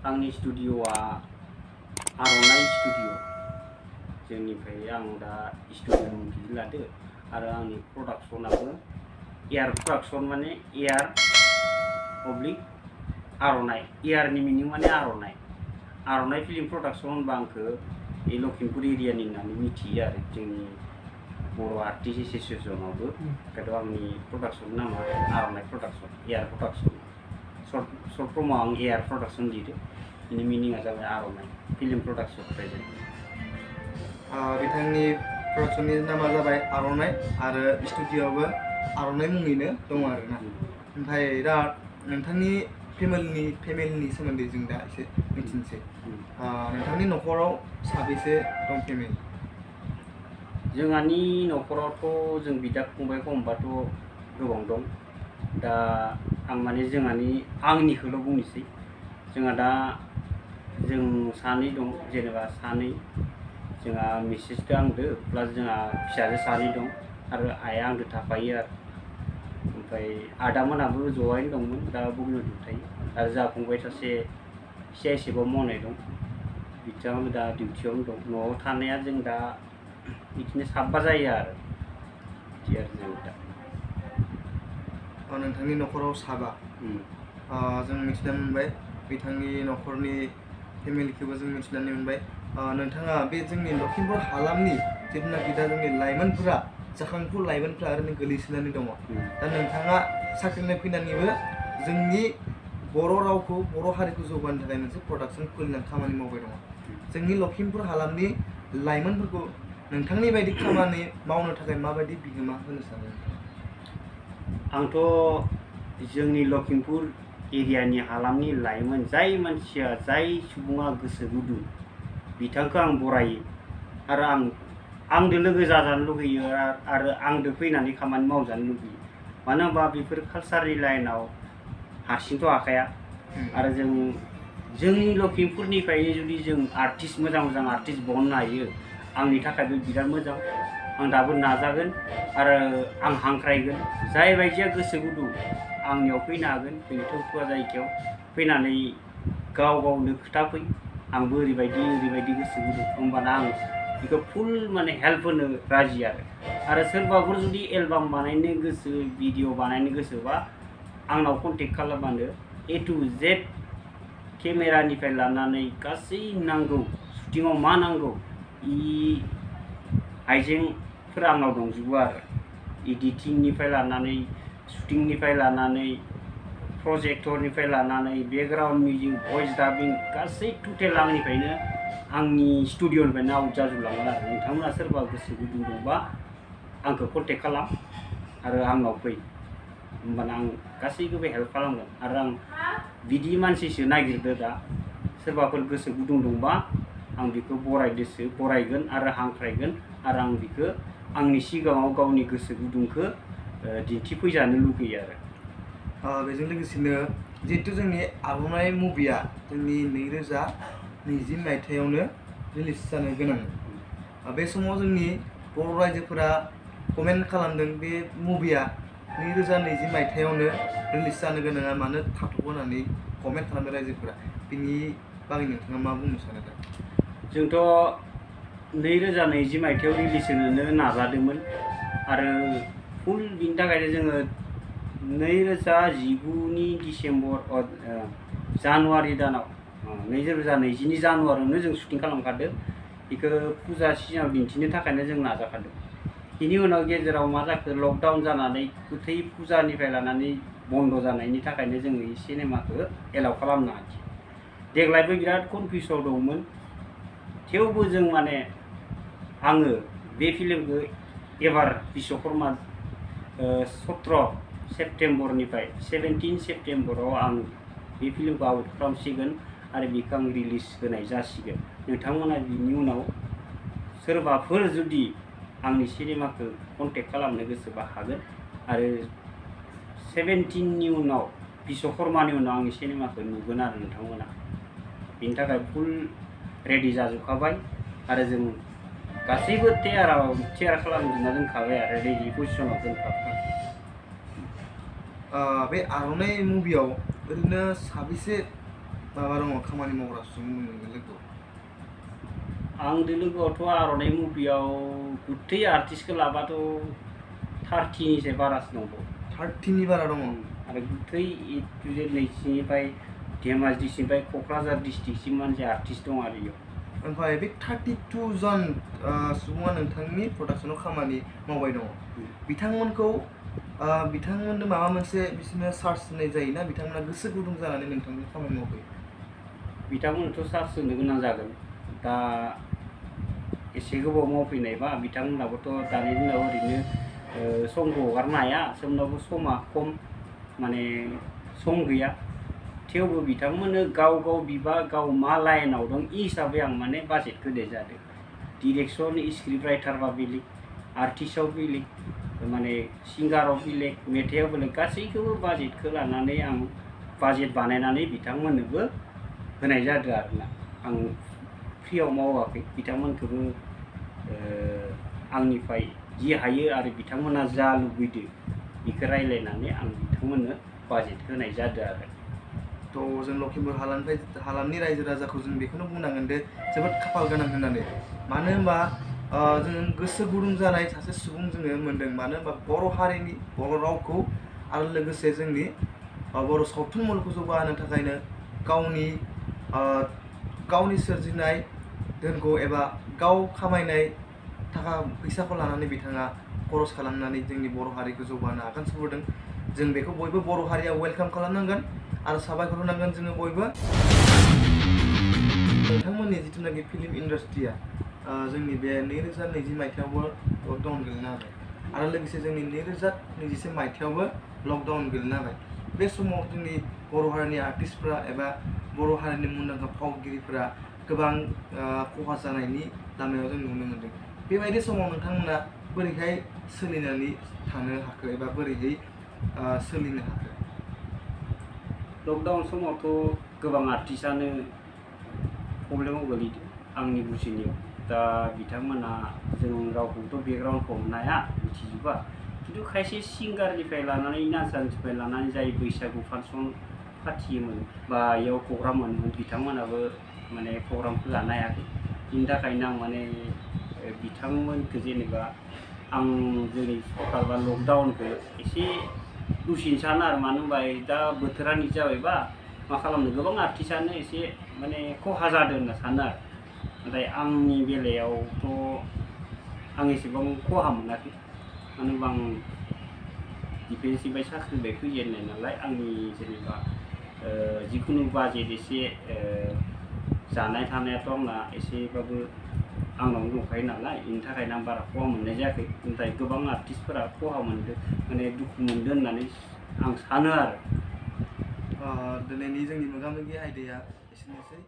आंनि स्टुडिअ'आ आर'नाइ स्टुडिअ'। जोंनिफ्राय आं दा स्टुडिअ' मुंखौ लादो आरो आंनि प्रडाक्सनाबो एयार प्रडाक्सन माने एयार अब्लिक आर'नाइ। एयारनि मिनिं माने आर'नाइ फिल्म प्रडाक्सन होनबा आंखौ बे लखिमपुर एरियानि होननानै मिथियो आरो जोंनि बर' आर्टिस्ट एस'सिएसनावबो। ओंखायथ' आंनि प्रडाक्सन नामा आर'नाइ प्रडाक्सन, एयार प्रडाक्सन। सर्ट फर्माव आं एयार प्रडाक्सन लिरो। बेनि मिनिङा जाबाय आर'नाइ फिल्म प्रडाक्सन प्रेजेन्ट। बिथांनि प्रडाक्सननि नामा जाबाय आर'नाइ आरो स्टुडिअ'आबो आर'नाइ मुङैनो दङ आरोना। ओमफ्राय दा नोंथांनि फेमिलिनि सोमोन्दै जों दा एसे मिथिनोसै। नोंथांनि न'खराव साबेसे दं फेमिलि? जोंहानि न'खरावथ' जों बिदा फंबाय हमबाथ' गोबां दं। दा आं माने आंनिखौल' बुंनोसै। जोंहा दा जों सानै दं, जेनेबा सानै। जोंहा मिसेसजों आंदो प्लास जोंहा फिसाजो सानै दं आरो आइआ आंदो थाफायो आरो। ओमफ्राय आदामोनाबो ज'यैनो दंमोन, दा बङाइगावआव थायो। आरो जोंहा फंबाय सासे CISF आव मावनाय दं, बिथाङाबो दा डिउटियावनो दं। न'आव थानाया जों दा बिदिनो साबा जायो आरो बिदि आरो जों दा। नोंथांनि न'खराव साबा। जों मिथिना मोनबाय बिथांनि न'खरनि फेमिलिखौबो जों मिथिनानै मोनबाय। नोंथाङा बे जोंनि लखिमपुर हालामनि जिथुनाखि दा जोंनि लाइमोनफोरा जाखांफु लाइमोनफ्रा ओरैनो गोलैसोनानै दङ। दा नोंथाङा साख्रिनिफ्राय फैनानैबो जोंनि बर' रावखौ, बर' हारिखौ जौगाहोनो थाखाय मोनसे प्रडाक्सन खुलिनानै खामानि मावबाय दङ। जोंनि लखिमपुर हालामनि लाइमोनफोरखौ नोंथांनि बायदि खामानि मावनो थाखाय माबायदि बिहोमा होनो सानो? आंथ' जोंनि लखिमपुर एरियानि हालामनि लाइमोन जाय मानसिया, जाय सुबुङा गोसो गुदुं बिथांखौ आं बरायो आरो आंदो लोगो जाजानो लुगैयो आरो आंदो फैनानै खामानि मावजानो लुगैयो। मानो होनबा बेफोर कालसारनि लाइनाव हारसिंथ' हाखाया। आरो जोंनि लखिमपुरनिफ्रायनो जुदि जों आर्टिस्ट मोजां आर्टिस्ट बहननो हायो, आंनि थाखायबो बिराद मोजां। आं दाबो नाजागोन आरो आं हांख्रायगोन। जाय बायदिया गोसो गुदुं आंनियाव फैनो हागोन, जोंनि थौथुवा जायगायाव फैनानै गावनो खोथाफै, आंबो ओरैबायदि गोसो गुदुं। होमबाना आं बेखौ फुल माने हेल्प होनो राजि आरो सोरबाफोर जुदि एलबाम बानायनो गोसो, भिडिअ बानायनो गोसोबा आंनाव कन्टेक्ट खालामबानो A to Z केमेरानिफ्राय लानानै गासै नांगौ, शुटिङाव मा नांगौ आइजेंफोरा आंनाव दंजोबो आरो। एडिटिंनिफ्राय लानानै, शुटिंनिफ्राय लानानै, प्रजेक्टरनिफ्राय लानानै, बेकग्राउन्ड मिउजिक, भइस डाबिं गासै टटेल आंनिफ्रायनो, आंनि स्टुडिअ'निफ्रायनो आउट जाजोबलांगोन आरो। नोंथांमोना सोरबा गोसो गुदुं दंबा आंखौ कन्टेक्ट खालाम आरो आंनाव फै। होमबाना आं गासैखौबो हेल्प खालामगोन। आरो आं बिदि मानसिसो नागिरदो दा। सोरबाफोर गोसो गुदुं दंबा आं बेखौ बरायगोन आरो हांख्रायगोन आरो आं बेखौ आंनि सिगाङाव गावनि गोसो गुदुंखौ दिन्थिफैजानो लुगैयो आरो। बेजों लोगोसेनो जिहेतु जोंनि आर'नाइ मुभिया जोंनि 2020 मायथाइयावनो रिलिज जानो गोनां। बे समाव जोंनि बर' रायजोफोरा कमेन्ट खालामदों बे मुभिया 2020 मायथाइयावनो रिलिज जानो गोनाङा मानो थाथ'खो होननानै कमेन्ट खालामदों रायजोफोरा। बिनि बागै नोंथाङा मा बुंनो सानो दा? जोंथ' 2020 मायथाइयाव रिलिज होनो नाजादोंमोन आरो फुल बिनि थाखायनो जोङो 2019नि जानुवारि दानाव 2020नि जानुवारियावनो जों शुटिं खालामखादों। बेखौ फुजा सिजोनाव दिन्थिनो थाखायनो जों नाजाखादों। बेनि उनाव गेजेराव मा जाखो, लकडाउन जानानै गोथै फुजानिफ्राय लानानै बन्द' जानायनि थाखायनो जोङो बे सिनेमाखौ एलाउ खालामनो हायाखै। देग्लायबो बिराद कनफिउसाव दंमोन। थेवबो जों माने आङो बे फिल्मखौ एबार बिश्वकर्मा 17 सेप्तेम्बरनिफ्राय 17 सेप्तेम्बराव आं बे फिल्मखौ आउट खालामसिगोन आरो बेखौ आं रिलिज होनाय जासिगोन। नोंथांमोना बिनि उनाव सोरबाफोर जुदि आंनि सिनेमाखौ कन्टेक्ट खालामनो गोसोबा हागोन आरो 17नि उनाव बिश्वकर्मानि उनाव आंनि सिनेमाखौ नुगोन आरो नोंथांमोना। बेनि थाखाय फुल रेडि जाजोबखाबाय आरो जों गासैबो थियार खालामजोबना दोनखाबाय आरो रेडि पजिसनाव दोनखाबाय। बे आर'नाइ मुभियाव ओरैनो साबेसे माबा दङ खामानि मावग्रा सुबुं दङ लोगोआव? आंदो लोगोआवथ' आर'नाइ मुभियाव गुथै आर्टिस्टखौ लाबाथ' 30निसाय बारासो दंबावो। 30नि बारा दङ। आरो गुथै ए टु जेड नैसिनिफ्राय धेमाजिसिनिफ्राय क'क्राझार डिस्ट्रिक्टसिम मानसि आर्टिस्ट दं आरो इयाव। ओमफ्राय बे 32 जन सुबुङा नोंथांनि प्रडाक्सनाव खामानि मावबाय दङ। बिथांमोननो माबा मोनसे बिसोरनो चार्ज होनाय जायोना बिथांमोना गोसो गुदुं जानानै नोंथांनि खामानि मावफैयो? बिथांमोननोथ' चार्ज होनो गोनां जागोन। दा एसे गोबाव मावफैनायबा बिथांमोनहाबोथ' दानि दिनाव ओरैनो समखौ हगारनो हाया, सोरनावबो समा खम, माने सम गैया। थेवबो बिथांमोननो गाव बिबा गाव मा लाइनाव दं इ हिसाबै आं माने बाजेटखौ होनाय जादों। डिरेक्सन स्क्रिप्ट राइटारबा बेलेग, आर्टिस्टआव बेलेग, माने सिंगाराव बेलेग, मेथाइआव बेलेग, गासैखौबो बाजेटखौ लानानै आं बाजेट बानायनानै बिथांमोननोबो होनाय जादों आरोना। आं फ्रियाव मावाखै, बिथांमोनखौबो आंनिफ्राय जि हायो आरो बिथांमोना जा लुबैदो बेखौ रायज्लायनानै आं बिथांमोननो बाजेट होनाय जादों आरो। थ' जों लखिमपुर हालामनि रायजो राजाखौ जों बेखौनो बुंनांगोन दे जोबोद खाफाल गोनां होननानै। मानो होनबा जों गोसो गुदुं जानाय सासे सुबुं जोङो मोन्दों। मानो होनबा बर' हारिनि बर' रावखौ आरो लोगोसे जोंनि बर' सावथुन मुलुगखौ जौगाहोनो थाखायनो गावनि सोरजिनाय धोनखौ एबा गाव खामायनाय थाखा फैसाखौ लानानै बिथाङा खरस खालामनानै जोंनि बर' हारिखौ जौगाहोनो आगान सुरबोदों। जों बेखौ बयबो बर' हारिया वेलकाम खालामनांगोन आरो साबायखर होनांगोन जोङो बयबो। नोंथांमोननि जिथुनाखि फिल्म इन्डास्ट्रिया जोंनि बे 2020 मायथाइयावबो लकडाउन गोलैना होबाय आरो लोगोसे जोंनि 2021 मायथाइयावबो लकडाउन गोलैना होबाय। बे समाव जोंनि बर' हारिनि आर्टिस्टफ्रा एबा बर' हारिनि मुंदांखा फावगिरिफोरा गोबां खहा जानायनि लामायाव जों नुनो मोन्दों। बेबायदि समाव नोंथांमोना बोरैहाय सोलिनानै थानो हाखो एबा बोरैहाय सोलिनो हाखो? लकडाउन समावथ' गोबां आर्टिस्टआनो प्रब्लेमाव गोलैदों आंनि बुजिनायाव। दा बिथांमोना जों रावखौथ' बेकग्राउन्डखौ हमनो हाया, मिथिजोबा। खिन्थु खायसे सिंगारनिफ्राय लानानै नाचारनिफ्राय लानानै जाय बैसागु फांसन फाथियोमोन बा इयाव प्रग्राम मोनोमोन, बिथांमोनाबो माने प्रग्रामखौ लानो हायाखै। बिनि थाखायनो आं माने बिथांमोनखौ जेनेबा आं जोंनि सरकार बा लकडाउनखौ एसे दुसिनो सानो आरो। मानो होनबा दा बोथोरानो जाबायबा मा खालामनो, गोबां आर्टिस्टआनो एसे माने खहा जादों होनना सानो आरो। नाथाय आंनि बेलायावथ' आं एसेबां खहा मोनाखै। मानो होनबा आं डिफेन्सनिफ्राय साख्रिनिफ्राय फैजेननाय नालाय, आंनि जेनेबा जिखुनु बाजेट एसे जानाय थानायाथ' आंना एसेबाबो आंनावनो दंखायो नालाय, बेनि थाखायनो आं बारा खहा मोननाय जायाखै। नाथाय गोबां आर्टिस्टफोरा खहा मोनदों, माने दुखु मोनदों होननानै आं सानो आरो। दिनैनि जोंनि मोगा मोगि आयदाया एसेनोसै।